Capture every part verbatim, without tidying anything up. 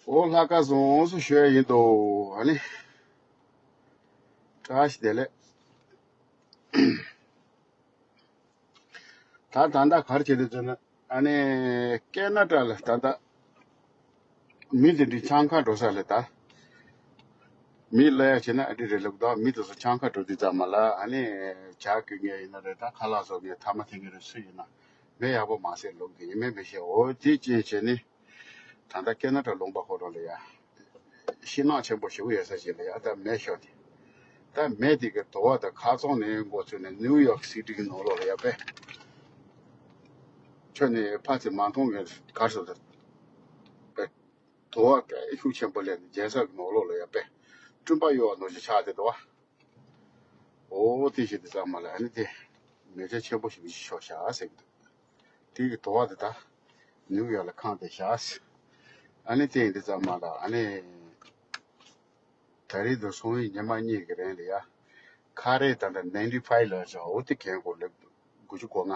འོ་ལྷག་དཀར་བཟང་སུ་ཞོལ་ཡིན་དོ། ཨ་ནི་བཀྲ་ཤིས་བདེ་ལེགས། ད་ད་ལྟ་གར་བྱེད་དུ་ཚོད་ན་ཨ་ནི་ཀེ་ན་ཌ་ལ་ད་ལྟ་མི་དེ་འདྲའི་ཆང་ཁ་འགྲོ་ས་ལ་ད་མི་ལ་ཡ་བྱེད་ན་ཨ་འདྲི་རེ་ལུག་ད་མི་དེ་ཚོ་ཆང་ཁ་འགྲོ་དུས་ཙམ་མ་ལ་ཨ་ནི་ཇ་གོན་མཁན་ཡིན་ན་རེད། ད་ཁ་ལག་བཟོ་མཁན་ཐ་མ་འཐེན་མཁན་རེད། སུ་ཡིན་ན་མེ་ཡག་པོ་མ་ཟེར་ལུག་དེ་ཡིན་མིན་མི་ཤེས། འོ་དེ་ཅན་བྱས་ནི། ད་ལྟ་ཀེ་ན་ཌ་ལུང་པ་ཁོ་རང་ལ་ཡ། ཤིང་ནགས་ཆེན་པོ་ཞེ་པོ་ཡོད་ས་ཞིག་ལ་ཡ་ད་མེ་ཤོར་ཏེ། ད་མེ་དེ་གི་དུ་བ་དང་ཁ་ཚང་ནས་འགོ་ཚུགས་ནས་ནིའུ་ཡོག་སི་ཊི་གི་ནང་ལོགས་ལ་ཡ་པས། ཁྱོད་ནས་ཕར་ཚུར་མ་མཐོང་གི་གར་སོང་ད། པས། དུ་བ་དཔེ་ཤུགས་ཆེན་པོ་ལས་ནས་རྒྱལ་ས་གི་ནང་ལོགས་ལ་ཡ་པས། སྤྲིན་པ་གཡོ་བ་ནང་བཞིན་ཆགས་ཏེ་འདུག་བ། འོ་དེ་བཞིན་དུ་ཚང་མ་ལ་ཨ་ནི་དེ་མེ་ཆ་ཆེན་པོ་ཞིག་ཞིག་ཤོར་བཞག་ཟེར་གི་འདུག་དེ་གི་དུ་བ་དེ་ད་ནིའུ་ཡོག་ལ་ཁེངས་ཏེ་བཞག་ཨ་ནི་དེ་ཡིན་དུས་ཙམ་མ་ལ་ཨ་ནི་ད་རེས་དུ་སོང་བའི་ཉི་མ་གཉིས་ཀྱི་རིང་ལ་ཡ། ཁ་རས་ད་ལྟ་ནའིན་ཊི་ཕའིབ་ལ་བཞག་འོ་དེ་གན་གོ་ལེབ་དགུ་བཅུ་གོ་ལྔ།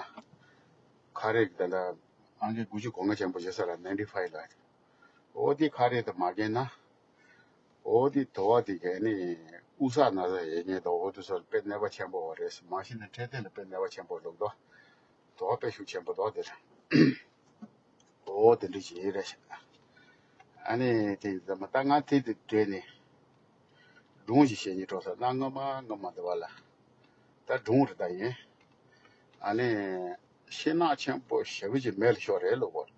ཁ་རས་ཀྱི་ད་ལྟ་ཨང་ཀི་དགུ་བཅུ་གོ་ལྔ་ཆེན་པོ་བྱེད་ས་ལ་ནའིན་ཊི་ཕའིབ་ལ། འོ་དེ་ཁ་རས་དུ་མ་གན་ན། འོ་དེ་དུ་བ་དེ་གན་ནི་དབུགས་ས་ན་ས་ཡེ་ཉེ་དོ་འོ་དེ་ཚོར་དཔེ་གནོད་པ་ཆེན་པོ་བ་རེད། མ་གཞི་ནས་འཕྲོད་བསྟེན་ལ་དཔེ་གནོད་པ་ཆེན་པོ་ལུག་དོ། དུ་བ་དཔེ་ཤུགས་ཆེན་པོ་དོ་དེ་རེད། འོ་དེ་འདྲ་ཞིག་ཡིན་རེད། ཨ་ནི་དེ་ད་མ་ད་ང་དེ་དེ་བྲོས་ནས་སྒྲུང་ཞིག་བཤད་ཉེ་འགྲོ་ས་ན་སྔ་མ་སྔ་མ་དེ་བ་ལ་ད་སྒྲུང་རེད་ད་ཡིན། ཨ་ནི་ཤིང་ནགས་ཆེན་པོ་ཞེ་པོ་ཅིག་མེ་ལ་ཤོར་རེད་ལོ་བོར།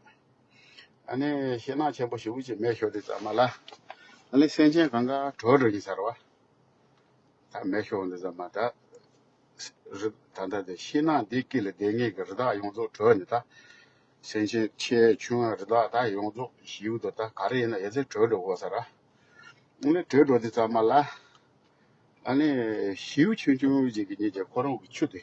ཨ་ནི་ཤིང་ནགས་ཆེན་པོ་ཞེ་པོ་ཅིག་མེ་ཤོར་དུས་ཙམ་མ་ལ་ཨ་ནི་སེམས་ཅན་གང་ག་བྲོས་འགྲོ་གི་ཚར་བ། ད་མེ་ཤོར་འདི་ཙམ་མ་ད། རི་ད་ལྟ་དེ་ཤིང་ནགས་འདི་དཀྱིལ་ལ་བསྡད་མཁན་གྱི་རི་དྭགས་ཡོངས་རྫོགས་བྲོས་ནས་ད། སེམས་ཅན་ཆེ་ཆུང་རི་དྭགས་ད་ཡོངས་རྫོགས་ཞིའུ་དང་ད་ག་རེ་ཡིན་ན་ཡ་ཚན་བྲོས་འགྲོ་དགོས་ས་ར། ཨ་ནི་བྲོས་འགྲོ་དུས་ཙམ་མ་ལ། ཨ་ནི་ཞིའུ་ཆུང་ཆུང་ཅིག་གི་ཉིན་གྱི་ཁོ་རང་གི་ཆུ་དེ།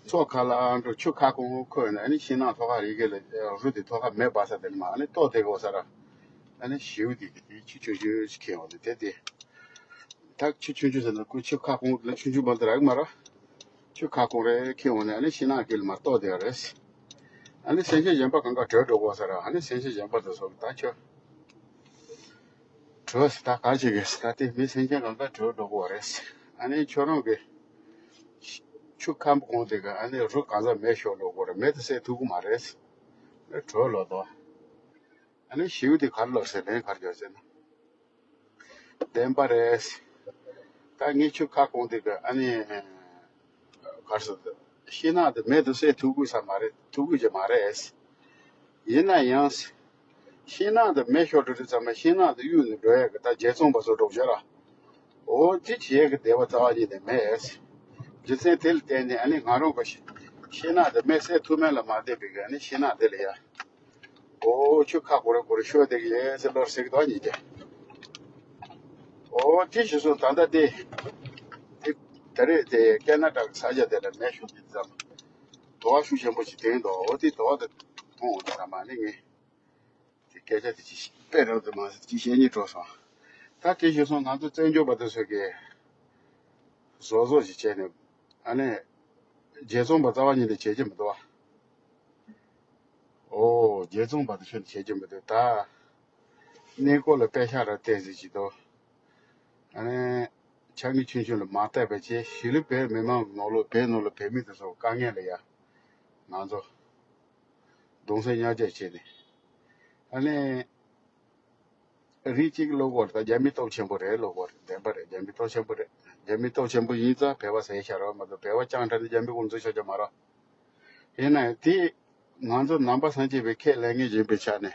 མཚོ་ཁ་ལ་འགྲོ་ཆུ་ཁ་སྐོང་ཁོལ་ནས་ཨ་ནི་ཤིང་ནགས་ཐོག་ཁ་རི་གེ་ལ་རུ་དེ་ཐོག་ཁ་མེ་འབར་ས་དེ་ལ་མ་ཨ་ནི་ལྟོགས་བསྡད་དགོས་ས་ར། ཨ་ནི་ཞིའུ་དེ་གི་དེ་ཆུ་ཆུང་ཆུང་ཅིག་ཁེལ་འོང་དེ་དེ་དེ། ད་ཆུ་ཆུང་ཆུང་ཟེར་ན་ཁོ་ཆུ་ཁ་སྐོང་ལ་ཆུང་ཆུང་མ་དེ་རག་མ་ར། ཆུ་ཁ་སྐོང་རེ་ཁེལ་འོང་ནས་ཨ་ནི་ཤིང་ནགས་དཀྱིལ་མ་ལྟོགས་བསྡད་རེད། ཨ་ནི་སེམས་ཅན་གཞན་པ་གང་ག་བྲོས་འགྲོ་དགོས་ས་ར། ཨ་ནི་སེམས་ཅན་གཞན་པ་དེ་ཚོ་ད་ཁྱོད་བྲོས་ད་ག་ཅིག་གི་ད་དེ་མི་སེམས་ཅན་གང་ག་བྲོས་འགྲོ་དགོས་རེད། ཨ་ནི་ཁྱོད་རང་གི་ཆུ་ཁམ་གོང་དེ་ག་ཨ་ནི་རུ་གང་ཟག་མེ་ཤོར་འགྲོ་དགོས་རེད། མེ་དེ་བསད་ཐུབ་གི་མ་རེད། ཨ་བྲོས་ལོ་དོ། ཨ་ནི་ཞིའུ་དེ་གར་ལོག་ཟེར་ལན་གར་འཇོག་ཟེར་ན། བདེན་པ་རེད། ད་ངས་ཆུ་ཁ་སྐོང་དེ་ག་ཨ་ནི། གར་སོང་། ཤིང་ནགས་དེ་མེ་དུ་བསད་ཐུབ་ཀྱི་ས་མ་རེད། ཐུབ་ཀྱི་ཅི་མ་རེད། ཡིན་ན་ཡང་། ཤིང་ནགས་དེ་མེ་ཤོར་འགྲོ་དུས་ཙམ་པ་ཤིང་ནགས་དེ་གཡུག་ནས་འགྲོ་ཡས་ཀྱི་ད་རྗེ་ཙོང་པ་ཚོ་འགྲོ་བྱས་ར། འོ་དེ་བྱེད་ཀྱི་བདེ་བ་རྩ་བ་ཉིད་ནས་མེད། རྒྱུ་མཚན་དེ་ལ་བརྟེན་ནས་ཨ་ནི་ང་རང་གི་ཤིང་ནགས་དེ་མེ་བསད་ཐུབ་མིན་ལ་མ་བལྟས་པའི་གི་ཨ་ནི་ཤིང་ནགས་དེ་ལ་ཡ། འོ་ཆུ་ཁ་སྐོང་རེ་སྐོང་རེ་ཤོར་བསྡད་ཀྱི་ཡོད་ཟེར་ལོར་ཟེར་གི་འདུག་ཉིད་དེ། འོ་དེ་ཞུ་སོང་ད་ལྟ་དེ། དེ་ད་རེས་དེ་ཀེ་ན་ཌ་གི་ས་ཆ་དེ་ལ་མེ་ཤོར་དུས་ཙམ། དུ་བ་ཤུགས་ཆེན་པོ་ཞིག་ཐོན་འདུག་འོ་དེ་དུ་བ་དེ་མཐོང་འོང་ད་མ་ནི་ངས། དེ་སྐད་ཆ་དེ་ཅི་ཞིག་དཔེ་རང་དུ་མ་ཟད་ཅི་བཤད་སྙིང་བྲོ་སོང་། ད་དེ་ཞུ་སོང་ང་ཚོ་བཙན་བྱོལ་བ་དེ་ཚོ་གི་བཟོ་བཟོ་ཞིག་བྱས་ནས་ཨ་ནི་རྗེ་ཙོང་པ་རྩ་བ་ཉིད་ནས་བྱེད་ཀྱི་མི་འདུག་བ། ཨོ་རྗེ་ཙོང་པ་དེ་ཚོས་བྱེད་ཀྱི་མི་འདུག་ད། གནས་སྐོར་ལ་པད་ཤག་ར་བལྟས་ཟིན་ཅིག་འདུག་ཨ་ནི་ཆ་ངེ་ཆུང་ཆུང་ལ་མ་བལྟས་པ་བྱས་གཞིས་ལུས་བོད་མི་མང་གི་ནང་ལོགས་བོད་ནང་ལ་བོད་མི་དེ་ཚོ་དཀའ་ངལ་ལ་ཡ་ང་ཚོ་གདུང་སེམས་མཉམ་སྐྱེད་བྱས་ནས་ཨ་ནི། རིགས་གཅིག་ལོ་གོར་དང་རྒྱ་མི་སྟོབས་ཆེན་པོ་རེད། ལོ་གོར་བདེན་པ་རེད། རྒྱ་མི་སྟོབས་ཆེན་པོ་རེད། རྒྱ་མི་སྟོབས་ཆེན་པོ་ཡིན་ཙང་བོད་པ་ཟེར་ཤ་ར་མ་གཏོགས་བོད་པ་ཅང་དྲག་ནི་རྒྱ་མི་ཀུན་འཛུལ་ཆོག་ཆོག་མ་རེད། ཡིན་ནའི་དེ་ང་ཚོ་ནང་པ་སངས་རྒྱས་པའི་ཁས་ལེན་མཁན་ཡིན་པའི་ཆ་ནས་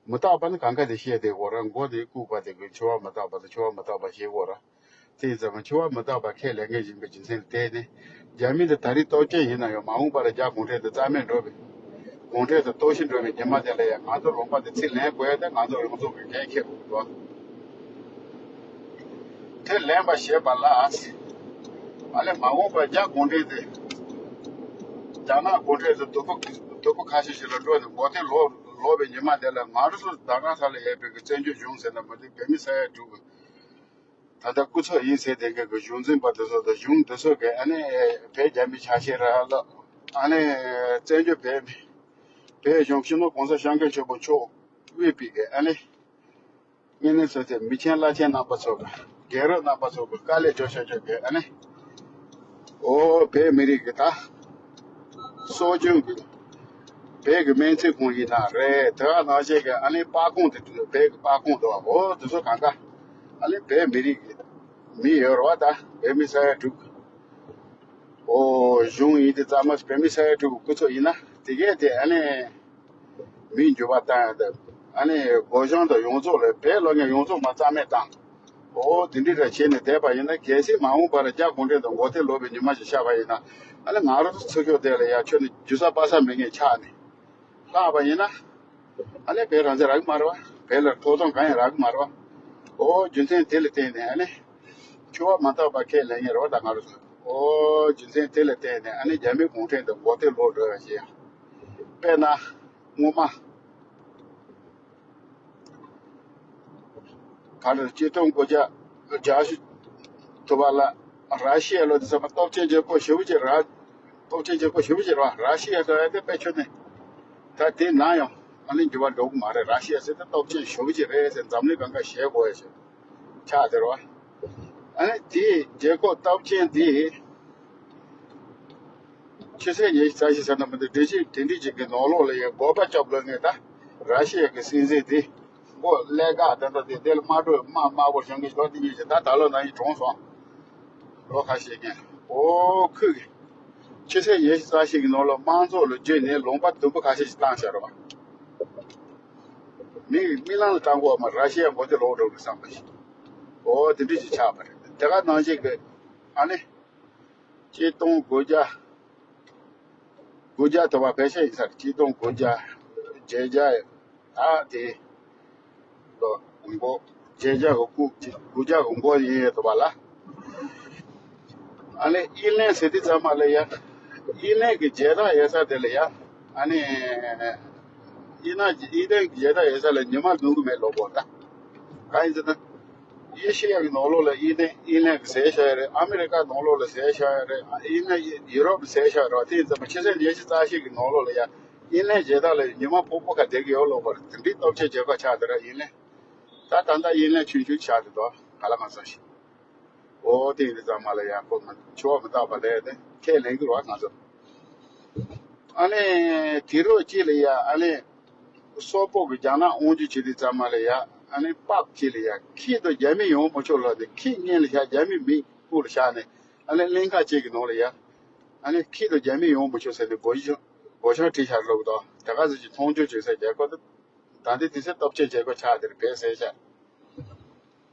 མི་རྟག་པ་ནི་གང་ག་དེ་བཤད་བསྡད་དགོས་རེད། མགོ་དེ་ལྐུགས་པ་དེ་གི་འཆི་བ་མི་རྟག་པ་དང་འཆི་བ་མི་རྟག་པ་ཞེས་དགོས་རེད། དེ་ཙམ་འཆི་བ་མི་རྟག་པ་ཁས་ལེན་མཁན་ཡིན་པའི་རྒྱུ་མཚན་ལ་བརྟེན་ནས་རྒྱ་མི་འདི་ད་རེས་སྟོབས་ཆེན་ཡིན་ན་ཡང་མ་འོངས་པ་ལ་རྒྱ་གུང་ཁྲན་དེ་རྩ་མེད་འགྲོ་བའི་གུང་ཁྲན་དེ་སྟོབས་ཆེན་འགྲོ་བའི་ཉི་མ་དེ་ལ་ཡང་ང་ཚོ་ལུང་པ་འདི་ཚིག་ལན་དགོས་ཡ་དེ་ང་ཚོ་ཡོངས་རྫོགས་ཀྱི་འགན་འཁྱེར་དགོས་འདུག་དེ་ལན་པ་ཞེས་པ་ལ། ཨ་ལས་མ་འོངས་པ་རྒྱ་གུང་ཁྲན་དེ་རྒྱ་ནག་གུང་ཁྲན་དེ་དུ་པོ་དུ་པོ་ཁ་ཤས་ཤིག་ལ་འགྲོ་ནས་མགོ་རྟིང་ལོག་ལོག་པའི་ཉི་མ་དེ་ལ་ང་ཚོ་ཟླ་གྲངས་ས་ལ་ཡོད་པའི་གི་བཙན་བྱོལ་གཞུང་ཟེར་ན་མི་འདུག་བོད་མི་ས་ཡ་དྲུག་གི་ད་ལྟ་སྐུ་ཚབ་ཡིན་ཟེར་དེ་ག་གི་གཞུང་འཛིན་པ་དེ་ཚོ་དང་གཞུང་དེ་ཚོ་གི་ཨ་ནི་བོད་རྒྱ་མི་ཆ་ཤས་ར་ལ་ཨ་ནི་བཙན་བྱོལ་བོད་བོད་གཞུང་སྤྱི་ནོར་༸གོང་ས་༸སྐྱབས་མགོན་ཆེན་པོ་མཆོག་དབུས་པའི་གི་ཨ་ནི་ ངེད་ནི་ཚོ་དེ་མི་ཆེན་བླ་ཆེན་རྣམ་པ་ཚོ་གི་རྒན་རབས་རྣམ་པ་ཚོ་གི་དཀའ་ལས་སྤྲོད་ཤོག་ཤོག་གི་ཨ་ནི། ཨོ་བོད་མི་རིགས་ཀྱི་ད་སྲོལ་རྒྱུན་གྱི་བོད་ཀྱི་སྨན་རྩིས་ཁང་ཡིན་ན་རེད། དེ་ག་ནང་བཞིན་གྱི་ཨ་ནི་པར་ཁང་དེ་བོད་ཀྱི་པར་ཁང་དུ་ཨོ་དེ་ཚོ་གང་ག་ཨ་ནི་བོད་མི་རིགས་ཀྱི་མི་ཡོད་རེད་བ། ད་བོད་མི་ས་ཡ་དྲུག་ཨོ་གཞུང་ཡིན་དེ་ཙམ་མ་བོད་མི་ས་ཡ་དྲུག་སྐུ་ཚབ་ཡིན་ན་དེ་གས་དེ་ཨ་ནི། མིའི་འགྱུར་བ་བཏང་ཡང་དེ། ཨ་ནི་སྒོ་གཞོང་དང་ཡོངས་རྫོགས་ལ་བོད་ལོ་ཉེ་ཡོངས་རྫོགས་མ་རྩ་མེད་བཏང་། ཨོ་དེ་འདྲའི་ར་བྱས་ནས་བསྡད་པ་ཡིན་ན། གལ་སྲིད་མ་འོངས་པར་རྒྱ་གུང་ཁྲན་དང་མགོ་རྟིང་ལོག་པའི་ཉི་མ་ཞིག་ཤར་བ་ཡིན་ན། ཨ་ནི་ང་རང་ཚོ་ཚུར་ཤོག་དེ་ལ་ཡ་ཁྱོད་ནི་རྒྱུ་ས་པ་ས་མེད་མཁན་ཆགས་ནས་ལྷག་པ་ཡིན་ན། ཨ་ནི་བོད་རང་བཙན་རག་གི་མ་རེད་བ། བོད་ལ་ཐོབ་ཐང་གང་ཡང་རག་གི་མ་རེད་བ། ཨོ་རྒྱུ་མཚན་དེ་ལ་བརྟེན་ནས་ཨ་ནི་འཆི་བ་མ་ཐག་པ་ཁས་ལེན་མཁན་རེད་བ་ད་ང་རང་ཚོ། ཨོ་རྒྱུ་མཚན་དེ་ལ་བརྟེན་ནས་ཨ་ནི་རྒྱ་མི་གུང་ཁྲན་དང་མགོ་རྟིང་ལོག་འགྲོ་ཡ་ཞེས། དཔེར་ན། སྔོན་མ། ག་རེ་ཆིག་སྟོང་དགུ་བརྒྱ་བརྒྱད་ཅུ་དུ་བ་ལ་ར་ཤི་ཡ་ལོ་དེ་ཚང་མ་སྟོབས་ཆེན་རྒྱལ་ཁབ་ཞེ་པོ་ཅིག་ར། སྟོབས་ཆེན་རྒྱལ་ཁབ་ཞེ་པོ་ཅིག་ར་བ། ར་ཤི་ཡ་ལོ་ཡ་དེ་དཔེ་ཁྱོན་ནས། ད་དེ་ན་ཡང་ཨ་ནི་འགྱུར་བ་འགྲོ་གི་མ་རེད། ར་ཤི་ཡ་ཟེར་དེ་སྟོབས་ཆེན་ཞེ་པོ་ཅིག་རེད་ཟེར་འཛམ་གླིང་གང་ག་ཞེད་དགོས་ཡ་ཞིག་ཆགས་དེ་རེད་བ། ཨ་ནི་དེ་རྒྱལ་ཁབ་སྟོབས་ཆེན་དེ། ཕྱི་ཚེས་ཉི་ཤུ་རྩ་བཞི་ཟེར་ན་མི་འདུག་སྒྲིག་གཞི་དེ་འདྲའི་ཅིག་གི་ནང་ལོགས་ལ་ཡང་དགོས་པ་སྐྱོབ་དགོས་ངེས། ད་ར་ཤི་ཡ་གི་སྲིད་འཛིན་དེ་མགོ་ཀླད་ཀ་དེ་འདྲ་དེ་དེ་ལ་དམར་པོ་དམར་དམར་པོ་བྱུང་གི་ཞོག་དེ་གཉིས་ཀྱི་ད་ད་ལོ་ནང་བཞིན་གྲོངས་སོང་། ལོ་ཁ་ཤས་ཀྱང་ཨོ་ཁུག་གི་ཕྱི་ཚེས་ཉི་ཤུ་རྩ་བཞི་གི་ནང་ལ་དམངས་གཙོ་ལ་བརྒྱུད་ནས་ལུང་པ་དུམ་བུ་ཁ་ཤས་ཤིག་བཏང་བཞག་རོགས། མི་རྨི་ལམ་ལ་བཏང་དགོས་པ་མ་ར་ཤི་ཡ་མགོ་རྟིང་ལོག་འགྲོ་གི་བསམ་པ་ཞིག་ཨོ་དེ་འདྲ་ཞིག་ཆགས་པ་རེད། དེ་ག་ནང་བཞིན་གི་ཨ་ནི། ཆིག་སྟོང་དགུ་བརྒྱ། དགུ་བརྒྱ་དུ་བ་ཕལ་ཆེར་ཡིན་ས་རེད། ཆིག་སྟོང་དགུ་བརྒྱ། བརྒྱད་བརྒྱ། ཨ་དེ། ལོ་མགོ། བརྒྱད་བརྒྱ་གི་དགུ། དགུ་བརྒྱ་གི་མགོ་ཡིན་ཡོད་དུ་བ་ལ། ཨ་ནི་དབྱིན་ལན་ཟེར་དུས་ཙམ་པ་ལ་ཡ། དབྱིན་ལན་གྱི་རྒྱལ་དར་ཡོད་ས་དེ་ལ་ཡ། ཨ་ནི། དབྱིན་ན་དབྱིན་ལན་གྱི་རྒྱལ་དར་ཡོད་ས་ལ་ཉི་མ་ལོན་གི་མེད་ལོ་གོ་ད། གང་ཡིན་ཟེར་ན། ཨེ་ཤེ་ཡ་གི་ནང་ལོགས་ལ་དབྱིན་ལན་དབྱིན་ལན་གྱི་ཟས་བཞག་ཡོད་རེད། ཨ་མི་རི་ཀ་ནང་ལོགས་ལ་ཟས་བཞག་ཡོད་རེད། དབྱིན་ལན་ཡུ་རོབ་ལ་ཟས་བཞག་ཡོད་རེད་བ། དེ་ཡིན་ཙམ་པ་ཕྱི་ཚེས་ཉི་ཤུ་རྩ་བཞི་གི་ནང་ལོགས་ལ་ཡ་དབྱིན་ལན་རྒྱལ་དར་ལ་ཉི་མ་ཕོག་པོ་ཁ་བསྡད་ཀྱི་ཡོད་ལོ་བར་དེ་འདྲའི་སྟོབས་ཆེན་རྒྱལ་ཁབ་ཆགས་དེ་ར་དབྱིན་ལན། ད་ད་ལྟ་དབྱིན་ལན་ཆུང་ཆུང་ཆགས་དེ་དོ་ག་ལ་མ་སོང་ཞིག་ཨོ་དེ་ཡིན་དུས་ཙམ་མ་ལ་ཡ་ཁོ་མ་འཆི་བ་མི་རྟག་པ་ལས་དེ་ཁས་ལེན་གྱི་རེད་བ་ང་ཚོ། ཨ་ནི་དེ་རོགས་གཅིག་ལ་ཡ་ཨ་ནི་སོག་པོ་གི་རྒྱ་ནག་དབང་སྒྱུར་བྱེད་དུས་ཙམ་མ་ལ་ཡ་ཨ་ནི་པགས་གཅིག་ལ་ཡ་ཁྱི་དང་རྒྱ་མི་ཡོང་མི་ཆོག་ལབ་ནས་ཁྱི་སྔོན་ལ་བཞག་རྒྱ་མི་མིག་དབུ་ལ་བཞག་ནས་ཨ་ནི་གླིང་ཁ་གཅིག་གི་ནང་ལ་ཡ་ཨ་ནི་ཁྱི་དང་རྒྱ་མི་ཡོང་མི་ཆོག་ཟེར་ནས་སྒོ་ཤང་སྒོ་ཤང་བྲིས་བཞག་ལབ་དང་དེ་ག་ཟེར་གྱི་མཐོང་ཆུང་བྱེད་ས་རྒྱལ་ཁབ་དང་ད་ལྟའི་དུས་ཚོད་སྟོབས་ཆེན་རྒྱལ་ཁབ་ཆགས་དེར་བས་ཟེར་བཞག་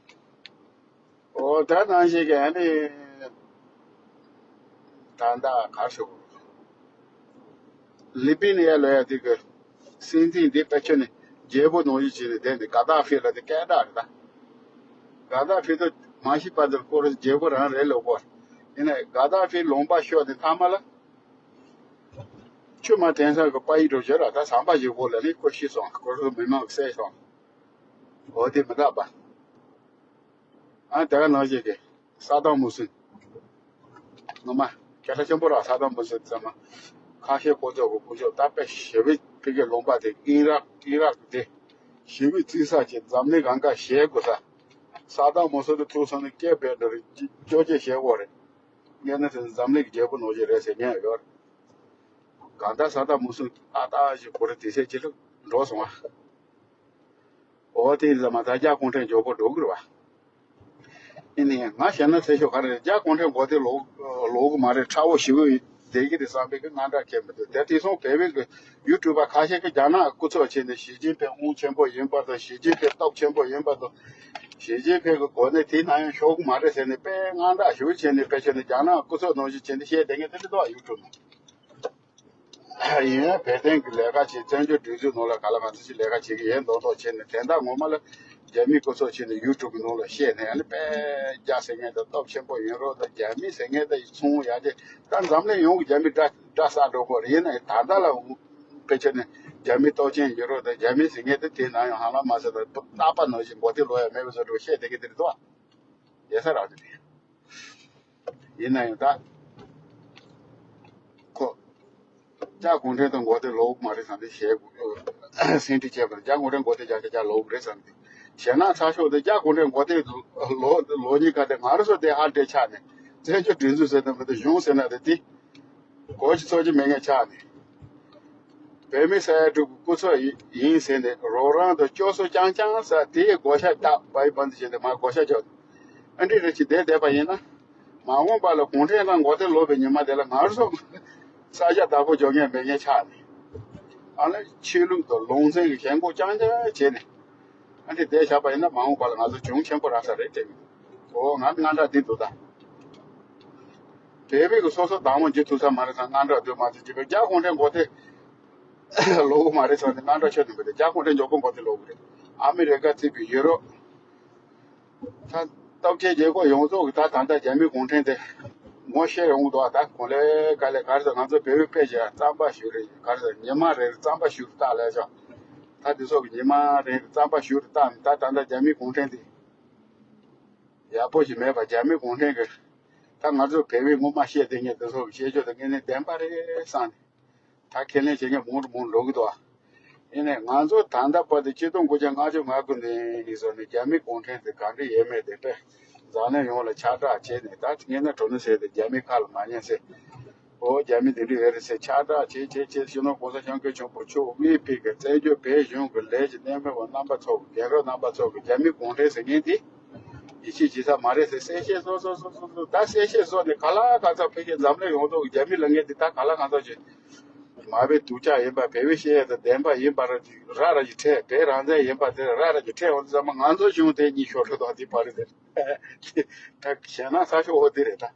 ཨོ་ད་ནང་བཞིན་གྱི་ཨ་ནི་ད་ལྟ་ག་རེ་ཞུ་དགོས། ལི་པི་ནི་ཡ་ལོ་ཡ་དེ་གི་སྲིད་འཛིན་འདི་དཔེ་ཆ་ནི་རྒྱལ་པོ་ནང་བཞིན་བྱས་ནས་བསྡད་ནས་ག་ད་ཧྥི་ལ་དེ་སྐད་གྲགས་རེད་ད། ག་ད་ཧྥི་དེ་མ་ཤི་པ་དེ་ཁོ་རང་རྒྱལ་པོ་རང་རེད་ལོ་གོ། ཡིན་ནའི་ག་ད་ཧྥི་ལུང་པ་ཤོར་ནས་མཐའ་མ་ལ་ཆུ་མ་དྲན་ས་གི་པ་ཡི་འགྲོ་བྱོས་ར་ད་ཟམ་པ་ཞིག་གོ་ལ་ནི་ཁོ་ཤི་སོང་། ཁོ་རང་མི་མང་གི་བསད་སོང་། འོ་དེ་མི་རྟག་པ། ཨ་དེ་ག་ནང་བཞིན་གྱི་ས་དམ་མུ་སུན། ངོ་མ་སྐད་གྲགས་ཆེན་པོ་ར་ས་དམ་མུ་སུན་ཚང་མ། ཁ་ཤས་ཁོ་ཚོ་གི་དཀོན་མཆོག་ད་དཔེ་ཞི་བའི་ཕི་གའི་ལུང་པ་དེ་ཨི་རག་ཨི་རག་དེ་ཞི་བའི་རྩིས་ས་ཅིག་འཛམ་གླིང་གང་ག་ཞེད་དགོས་ས། ས་དམ་མུ་སུན་དུ་ཐུག་སོང་ནས་སྐད་བེད་འགྲོ་རེད། ཅོ་ཅེ་ཞེད་དགོས་རེད། ངས་ནི་དེ་འཛམ་གླིང་གི་རྒྱལ་པོ་ནང་བཞིན་རེད་ཟེར་མཁན་ཡོད་རེད། གང་ལྟར་ས་དམ་མུ་སུན་ཨ་ཏག་ཞིག་གོ་རེ་དེ་སེ་ཅི་ལུག་འགྲོ་སོང་ཨ། འོ་དེ་ཡིན་ཙང་མ་ད་རྒྱ་གུང་ཁྲན་མགྱོགས་པོ་འགྲོ་གི་རེད་བ། ཡིན་ནའི་ང་ཞེད་སྣང་ཚ་ཤོས་ག་རེ་རེད། རྒྱ་གུང་ཁྲན་མགོ་རྟིང་ལོག་ལོག་གི་མ་རེད། ཁྲ་བོ་ཞི་བའི་བསྡད་ཀྱི་རེད་བསམ་པའི་གི་དངངས་སྐྲག་ཁེལ་མི་འདུག་དེ་དེང་སང་བོད་པའི་གི་ཡུ་ཊུབ་པ་ཁ་ཤས་ཀྱིས་རྒྱ་ནག་སྐུ་ཚབ་བྱས་ནས་ཞི་ཅིན་ཕིང་དབང་ཆེན་པོ་ཡིན་པ་དང་ཞི་ཅིན་ཕིང་སྟོབས་ཆེན་པོ་ཡིན་པ་དང་ཞི་ཅིན་ཕིང་གི་གོ་གནས་དེ་ན་ཡང་ཤོར་གི་མ་རེད་ཟེར་ནས་དཔེ་དངངས་སྐྲག་ཞེ་པོ་བྱས་ནས་དཔེ་བྱས་ནས་རྒྱ་ནག་སྐུ་ཚབ་ནང་བཞིན་བྱས་ནས་བཤད་བསྡད་མཁན་དེ་འདྲ་འདུག་ཡུ་ཊུབ་ནང་། ཡིན་ཡང་བོད་དོན་གྱི་ལས་ཀ་བྱེད། བཙན་བྱོལ་སྒྲིག་འཛུགས་ནང་ལ་ག་ལ་ག་ཚོད་ཅིག་ལས་ཀ་བྱེད་ཀྱི་ཡོད་མདོག་མདོག་བྱས་ནས་དོན་དག་ངོ་མ་ལ་རྒྱ་མིའི་སྐུ་ཚབ་བྱས་ནས་ཡུ་ཊུབ་ནང་ལ་བཤད་ནས་ཨ་ནི་དཔེ་རྒྱ་ཟེར་མཁན་དང་སྟོབས་ཆེན་པོ་ཡིན་རོགས་དང་རྒྱ་མི་ཟེར་མཁན་དང་མཚུངས་ཡ་དེ་ད་འཛམ་གླིང་ཡོངས་ཀྱི་རྒྱ་མི་འདྲ་འདྲ་ས་འགྲོ་གི་རེད། ཡིན་ནའི་ད་ལྟ་ལ་དཔེ་བྱས་ནས་རྒྱ་མི་སྟོབས་ཆེན་ཡིན་རོགས་དང་རྒྱ་མི་ཟེར་མཁན་དེ་དེ་ན་ཡང་ཧ་ལམ་མ་ཟེར་ན་རྟག་པ་ནང་བཞིན་མགོ་རྟིང་ལོག་ཡ་མེད་པའི་བཟོ་འདྲ་བཤད་བསྡད་ཀྱི་དེ་རེད་དོ། ཡོད་ས་རག་གི་རེད། ཡིན་ན་ཡང་ད་ཁོ་རྒྱ་གུང་ཁྲན་དང་མགོ་རྟིང་ལོག་མ་རེད་བསམ་སྟེ་ཞེད་དགོས། སེམས་ཁྲལ་བྱས་པར་རྒྱ་གུང་ཁྲན་མགོ་རྟིང་རྒྱག་རྒྱག་རྒྱག་ལོག་རེད་བསམ་སྟེ་ ཞེད་སྣང་ཚ་ཤོས་དེ་རྒྱ་གུང་ཁྲན་མགོ་སྟོད་ལོ་ལོ་གཉིས་ཀ་དེ་ང་རང་ཚོ་དེ་ཨ་འདྲས་ཆགས་ནས་བཙན་བྱོལ་སྒྲིག་འཛུགས་ཟེར་ན་མི་འདུག་གཞུང་ཟེར་ན་དེ་དེ་གོ་ཅི་ཚོ་ཅི་མེད་མཁན་ཆགས་ནས། བོད་མི་ས་ཡ་དྲུག་གི་སྐུ་ཚབ་ཡིན་ཟེར་ནས་རོགས་རམ་དང་སྐྱོབ་གསོ་རྐྱང་རྐྱང་ཟེར་དེའི་བགོ་བཤའ་བཏགས་པ་ཡིན་པ་འདི་བྱས་ནས་མ་བགོ་བཤའ་རྒྱག་ཨ་འདྲས་རེ་ཅིག་བསྡད་བསྡད་པ་ཡིན་ན། མ་འོངས་པ་ལ་གུང་ཁྲན་ཏང་མགོ་རྟིང་སློག་པའི་ཉི་མ་དེ་ལ་ང་ཚོ་ས་ཆ་བདག་པོ་འཇོག་མཁན་མེད་མཁན་ཆགས་ནས། ཨ་ལ་ཆོས་ལུགས་དང་ལུང་ཚན་གྱི་ཞེན་ཁོག་རྐྱང་རྐྱང་བྱས་ནས། ཨ་འདྲས་བསྡད་བཞག་པ་ཡིན་ན་མ་འོངས་པ་ལ་ང་ཚོ་གྱོང་ཆེན་པོ་རག་ས་རེད་དྲན་གྱི་འདུག་འོ་ང་དངངས་སྐྲག་འདི་འདུག་ད། བོད་མི་གི་སོ་སོ་བདག་མོ་བྱེད་ཐུབ་ས་མ་རེད་ཟེར་དངངས་སྐྲག་འདོད་མ་ཐུབ་ཀྱི་བོད་རྒྱ་གུང་ཁྲན་མགོ་རྟིང་སློག་གི་མ་རེད་ཟེར་ནས་དངངས་སྐྲག་ཆེ་དུ་མི་རེད། རྒྱ་གུང་ཁྲན་མགྱོགས་པོ་མགོ་རྟིང་སློག་གི་རེད། ཨ་མི་རི་ཀ་བརྩིས་པའི་ཡུ་རོབ། ད་སྟོབས་ཆེན་རྒྱལ་ཁབ་ཡོངས་རྫོགས་ཀྱི་ད་ད་ལྟ་རྒྱ་མི་གུང་ཁྲན་དེ་ངོ་ཤེས་ཡོང་གི་འདུག་ད་གོང་ལས་ག་ལས་ག་རེ་ཟེར་ང་ཚོ་བོད་པའི་དཔེ་ཆ་རྩམ་པ་བཞུ་རེད། ག་རེ་ཟེར་ཉི་མ་རེ་རེ་རྩམ་པ་བཞུ་རུ་བཏགས་ལས་ཆོག་ད་དེ་ཚོ་གི་ཉི་མ་རེ་རེ་རྩམ་པ་བཞུ་རུ་བཏགས་ནས་ད་ད་ལྟ་རྒྱ་མི་གུང་ཁྲན་དེ་ཡག་པོ་ཞིག་མེད་པ། རྒྱ་མི་གུང་ཁྲན་གི་ད་ང་ཚོ་བོད་པའི་སྔོན་མ་བཤད་བསྡད་མཁན་དེ་ཚོ་གི་བཤད་ཕྱོགས་དེ་དངོས་གནས་བདེན་པ་རེད་བསམ་ནས། ད་ཁས་ལེན་བྱེད་མཁན་མང་དུ་མང་དུ་འགྲོ་གི་འདུག་ཡིན་ནའི་ང་ཚོ་ད་ལྟ་བར་དུ་ཆིག་སྟོང་དགུ་བརྒྱ་ལྔ་བཅུ་ང་དགུ་ནས་ཡིན་ཟེར་ནས་རྒྱ་མི་གུང་ཁྲན་དེ་ག་འདྲ་ཡོད་མེད་དེ་དཔེ་འཛམ་གླིང་ཡོངས་ལ་ཁྱབ་བསྒྲགས་བྱས་ནས། ད་ངས་ན་གྲོ་ནི་ཟེར་ཏེ་རྒྱ་མི་ཁ་ལ་མ་ཉན་ཟེར། ཨོ་རྒྱ་མི་འདི་འདྲ་ཡོད་རེད་ཟེར་ཁྱབ་བསྒྲགས་བྱས་བྱས་བྱས། སྤྱི་ནོར་གོང་ས་སྐྱབས་མགོན་ཆེན་པོ་མཆོག་དབུས་པའི་གི་བཙན་བྱོལ་བོད་གཞུང་གི་ལས་ཀྱི་སྣེ་མོ་བ་རྣམ་པ་ཚོ་གི་རྒན་རབས་རྣམ་པ་ཚོ་གི་རྒྱ་མི་གུང་ཁྲན་ཟེར་མཁན་འདི་ཡིད་ཆེས་བྱེད་ས་མ་རེད་ཟེར་གསལ་བཤད་བཟོ་བཟོ་བཟོ་བཟོ་བཟོ། ད་གསལ་བཤད་བཟོ་ནས་ག་ལ་ག་ཚ་ཕལ་ཆེར་འཛམ་གླིང་ཡོངས་རྫོགས་ཀྱི་རྒྱ་མི་ལབ་མཁན་འདི་ད་ག་ལ་གང་ཚ་བྱེད། མ་བོད་སྡུག་ཅག་ཡིན་པ་བོད་པའི་བཤད་ཡ་དང་བདེན་པ་ཡིན་པ་ར་ར་ར་གྱི་ཁྲལ་བོད་རང་བཙན་ཡིན་པ་དེ་ར་ར་གྱི་ཁྲལ་འོང་དུས་ཙམ་པ་ང་ཚོ་གཞུང་དེ་གཉིས་ཤོར་འགྲོ་དང་དེ་བར་དེ་ད་ཞེད་སྣང་ཚ་ཤོས་འོ་དེ་རེད་ད།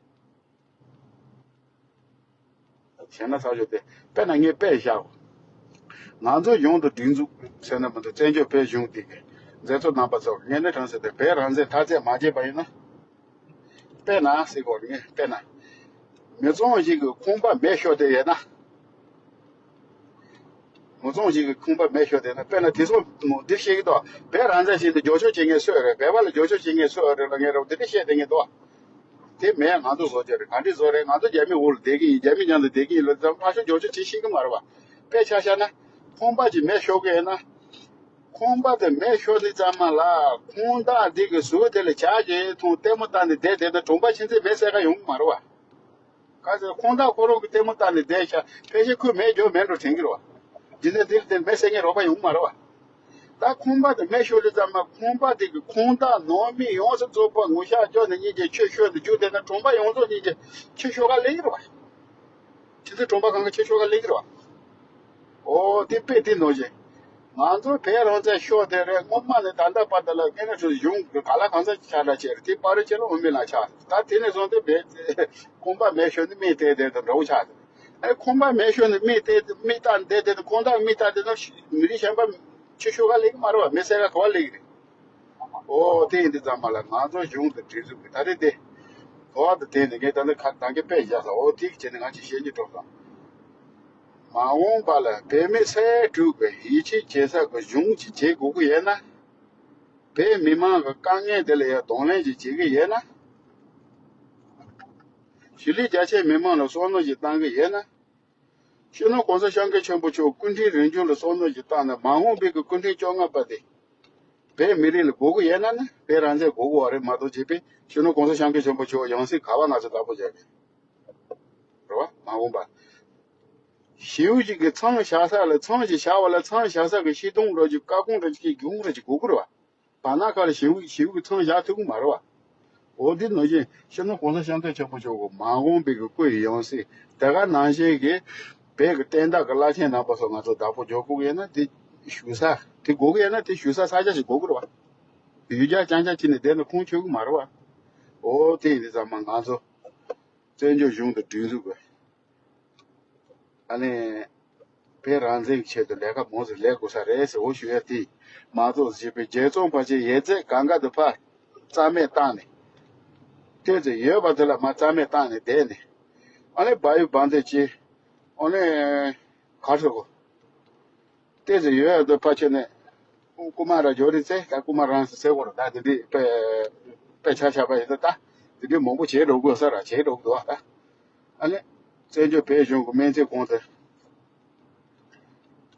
ཞེད་སྣང་ཚ་ཤོས་དེ་དཔེར་ན་ངས་དཔེ་བཞག་ང་ཚོ་གཞུང་དུ་སྒྲིག་འཛུགས་ཟེར་ན་མི་འདུག་བཙན་བྱོལ་བོད་གཞུང་དེ་གི་མཛད་གཙོ་རྣམ་པ་ཚོ་ངས་ནི་དྲང་ཟེར་ཏེ་བོད་རང་བཙན་ཐག་བཅད་མ་བྱས་པ་ཡིན་ན། དཔེར་ན་ཟེར་གོ་ངས་དཔེར་ན། མི་ཚང་ཞིག་གི་ཁང་པ་མེ་ཤོར་དེ་ཡོད་ན། མི་ཚང་ཞིག་གི་ཁང་པ་མེ་ཤོར་དེ་ན་དཔེར་ན་དེ་ཚོ་འདི་བཤད་ཀྱི་འདུག་བོད་རང་བཙན་བྱས་ཏེ་རྒྱབ་སྐྱོར་བྱེད་མཁན་སུ་རེད། བོད་པ་ལ་རྒྱབ་སྐྱོར་བྱེད་མཁན་སུ་རེད་ལ་ངས་རོགས་འདི་འདྲ་བཤད་དེ་ངས་འདུག་དེ་མེད་ང་ཚོ་བཟོ་རྒྱུ་རེད། ག་འདྲ་བཟོ་རེད། ང་ཚོ་རྒྱ་མི་འོག་ལ་བསྡད་ཀྱི་ཡིན། རྒྱ་མི་མཉམ་དུ་བསྡད་ཀྱི་ཡིན་ལ་ཙམ་ཕར་ཞོག་རྒྱབ་སྐྱོར་བྱེད་ཤེས་ཀྱི་མ་རེད་བ། དཔེ་ཆ་བཞག་ན་ཁང་པ་ཅིག་མེ་ཤོར་གི་ཡིན་ན། ཁང་པ་དེ་མེ་ཤོར་དུས་ཙམ་མ་ལ་ཁང་བདག་འདི་གི་ཟུར་དེ་ལ་ཇ་གྱི་འཐུང་ལྟད་མོ་བལྟས་ནས་བསྡད་བསྡད་ན་གྲོང་པ་ཁྱིམ་མཚེས་མེ་བསད་ག་ཡོང་གི་མ་རེད་བ། ག་ཚོད་ཁང་བདག་ཁོ་རང་གི་ལྟད་མོ་བལྟས་ནས་བསྡད་ཤག་ཕལ་ཆེར་ཁོས་མེ་རྒྱོབ་མེད་འགྲོ་དྲན་གྱི་རེད་བ། རྗེས་ནས་དེ་ལ་དེ་མེ་བསད་མཁན་རོགས་པ་ཡོང་གི་མ་རེད་བ། ད་ཁང་པ་དེ་མེ་ཤོར་དུས་ཙམ་མ་ཁང་པ་དེ་གི་ཁང་བདག་ནང་མི་ཡོངས་སུ་རྫོགས་པ་ངུ་ཤག་རྒྱོབ་ནས་གཉིད་ཀྱི་ཆུ་ཤོར་ནས་རྒྱུག་བསྡད་ན་གྲོང་པ་ཡོངས་རྫོགས་གཉིད་ཀྱི་ཆུ་ཤོར་ག་སླེབས་ཀྱི་རེད་བ། ཁྱེད་ཚོའི་གྲོང་པ་གང་གི་ཆེ་ཤོས་ཀ་ལེགས་རེད་བ། ཨོ་དེ་དཔེ་དེ་ནོར་བཞིན། ང་ཚོ་བོད་རང་བཙན་ཤོར་དེ་རེད། སྔོན་མ་ནས་ད་ལྟ་བར་དུ་ལ་དངོས་གནས་ཁྱོད་གཞུང་གི་ག་ལ་གང་ས་ཆགས་འདྲ་བྱས་རེད། དེ་པར་ཆེ་ལ་འོ་མི་ལ་ཆགས་ད་དེ་ནས་བཟུང་སྟེ་བོད་ཁང་པ་མེ་ཤོར་ནས་མི་དེ་དེ་དང་འདྲ་བོ་ཆགས་ཨེ་ཁང་པ་མེ་ཤོར་ནས་མི་དེ་མི་ལྟ་འདེད་དེ་ཁང་བདག་མི་ལྟ་དེ་ན་མི་རིགས་གཞན་པ་ཆེ་ཤོས་ཀ་ལེགས་མ་རེད་བ། མི་སེར་ཀ་ག་བ་ལེགས་རེད། ཨོ་དེ་ཡིན་དུས་ཙམ་པ་ལ་ང་ཚོ་གཞུང་དང་སྒྲིག་འཛུགས་ཀྱི་ད་རེས་དེ་གོ་བ་དང་དེ་ནི་ངས་ད་ནི་ཁ་ད་གི་དཔེ་བཞག་ས་ཨོ་དེ་གི་བྱས་ནས་ང་ཅིག་བཤད་རྒྱུ་གྲོགས་དང་། མ་འོངས་པ་ལ་བོད་མི་སེར་དྲུག་གི་ཡིད་ཆེས་བྱེད་ས་གི་གཞུང་ཅིག་བྱེད་དགོས་ཀྱི་ཡོད་ན། བོད་མི་མང་གི་དཀའ་ངལ་དེ་ལ་ཡང་གདོང་ལེན་ཅིག་བྱེད་ཀྱི་ཡོད་ན། གཞིས་ལུས་རྒྱ་ཆེའི་མི་མང་ལ་བསམ་བློ་ཅིག་བཏང་གི་ཡོད་ན། སྤྱི་ནོར་གོང་ས་སྐྱབས་མགོན་ཆེན་པོ་མཆོག་སྐུ་ཕྲེང་རིམ་བྱོན་ལ་བསམ་བློ་ཞིག་བཏང་ནས་མ་འོངས་པའི་གི་སྐུ་ཕྲེང་བཅོ་ལྔ་པ་དེ་བོད་མི་རིགས་ལ་དགོས་ཀྱི་ཡོད་ན་ནི་བོད་རང་བཙན་དགོས་ཀྱི་ཡོད་རེད་མ་གཏོགས་བྱས་པས་སྤྱི་ནོར་གོང་ས་སྐྱབས་མགོན་ཆེན་པོ་མཆོག་ཡང་སྲིད་ག་པར་ང་ཚོ་བདག་པོ་བྱས་པས་རེད་བ། མ་འོངས་པ་ཞེའུ་ཞིག་གི་ཚང་བཞག་ས་ལ་ཚང་ཞིག་བཞག་པ་ལ་ཚང་བཞག་ས་གི་ཤི་སྡོང་རོ་ཅིག་བཀའ་ཁུང་རོ་ཅིག་གི་རྒྱུག་རོ་ཅིག་དགོས་ཀྱི་རེད་བ། བར་ན་ཁ་ལ་ཞེའུ་ཞེའུ་གི་ཚང་བཞག་ཐུབ་ཀྱི་མ་རེད་བ། འོ་འདི་ནང་བཞིན་སྤྱི་ནོར་གོང་ས་སྐྱབས་མགོན་ཆེན་པོ་མཆོག་གི་མ་འོངས་པའི་གི་སྐུ་ཡི་ཡང་སྲིད་དེ་ག་ནང་བཞིན་གྱི་བོད་ཀྱི་བསྟན་བདག་གི་བླ་ཆེན་རྣམ་པ་ཚོ་ང་ཚོ་བདག་པོ་འཇོག་དགོས་ཀྱི་ཡོད་ན་དེ་བཞུགས་ས་དེ་དགོས་ཀྱི་ཡོད་ན་དེ་བཞུགས་ས་ས་ཆ་ཞིག་དགོས་ཀྱི་རེད་བ། ཡུལ་གྱར་རྐྱང་རྐྱང་ཕྱིན་ནས་བསྡད་ན་ཁུངས་འཁྱོལ་གྱི་མ་རེད་བ། འོ་དེ་ཡིན་དུས་ཙམ་པ་ང་ཚོ་བཙན་བྱོལ་གཞུང་དང་སྒྲིག་འཛུགས་པས། ཨ་ནི། བོད་རང་བཙན་གྱི་ཆེད་དུ་ལས་ཀ་མང་ཙམ་ལས་དགོས་ས་རེད་ཟེར་འོ་ཞུ་ཡ་དེ་མ་གཏོགས་བྱས་པའི་རྒྱལ་བཙོང་ཕལ་ཆེར་ཡོད་ཚད་གང་ག་དུ་ཕར་རྩ་མེད་བཏང་ནས། ལྟོས་ཚེ་ཡོད་པ་དེ་ལ་མ་རྩ་མེད་བཏང་ནས་བསྡད་ནས། ཨ་ནི་བ་ཡུ་བང་དེ་ཅི། ཨ་ནི། ག་རེ་ཟེར་དགོས། ལྟོས་ཚེ་ཡོད་ཡ་དུ་ཕར་ཆེ་ནས། རྐུ་མ་ར་འཇོ་རི་ཚེ་ད་རྐུ་མ་རང་ཟེར་ཟེར་དགོས་རེད་ད་དེ་འདྲའི་དཔེ་དཔེ་ཆ་བཞག་པ་ཡིན་ད་ད་དེ་འདྲའི་མང་པོ་བྱེད་འགྲོ་དགོས་ས་ར་བྱེད་འགྲོ་དགོས་ད། ཨ་ནི། བཙན་བྱོལ་བོད་གཞུང་གི་སྨན་རྩིས་ཁང་དེ།